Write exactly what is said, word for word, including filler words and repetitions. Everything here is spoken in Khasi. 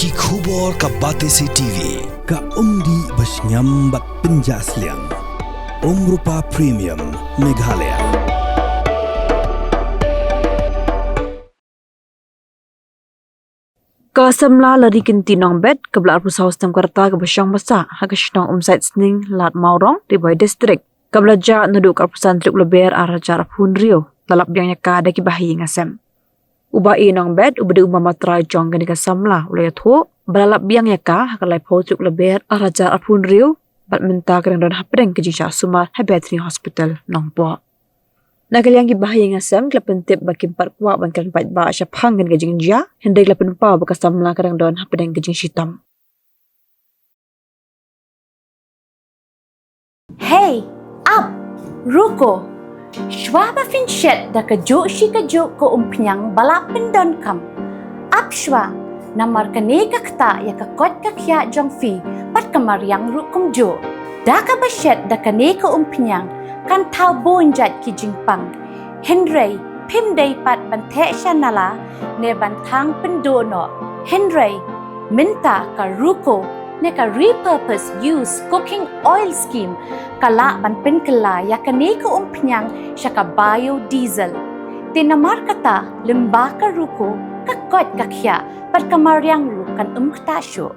Ki khubor ka Batesi T V, ka umdih ba shngiam bad pynjah sliang. Umrupa Premium, Meghalaya. Ka samla Larikynti Nongbet, kaba la arphew saw snem ka rta, kaba shong basa ha ka shnong Umsaitsning, Lad Mawrong, Ri Bhoi District, kaba la jah naduh ka arphew san tarik u Lber ar hajar arphew hynriew, la lap biang ïa ka da ki bahaïing hasem. U Bah E Nongbet, uba dei u mama trai jong kane ka samla, u la ïathuh ba la lap biang ïa ka ha ka laiphew tarik u Lber ar hajar arphew hynriew, bad mynta ka dang don hapdeng ka jingshah sumar ha Bethany Hospital, Nongpoh. Na ka liang ki bahaïing hasem ki la pyntip ba kim pat kwah ban kren paidbah shaphang kane ka jingjia, hynrei ki la pynpaw ba ka samla ka dang don hapdeng ka jingshitom. Hei, ap, ruko. Shuwa ba phin shet da kajuh shi kajuh ka umphniang ba la pyndonkam, ap shuwa, namar kane ka ktah ïa ka koit ka khiah jong phi bad ka mariang ruh kumjuh. Da kaba shet da kane ka umphniang kan thaw bun jait ki jingpang. Hynrei phim dei pat ban theh sha nala ne ban thang pynduh noh. Hynrei mynta ka ruko ne ka repurpose use cooking oil scheme ka lah ban pynkylla ïa kane ka umphniang sha ka biodiesel. Te namar kata, lyngba ka ruko, ka koit ka khiah bad ka mariang ruh kan ym ktah shuh.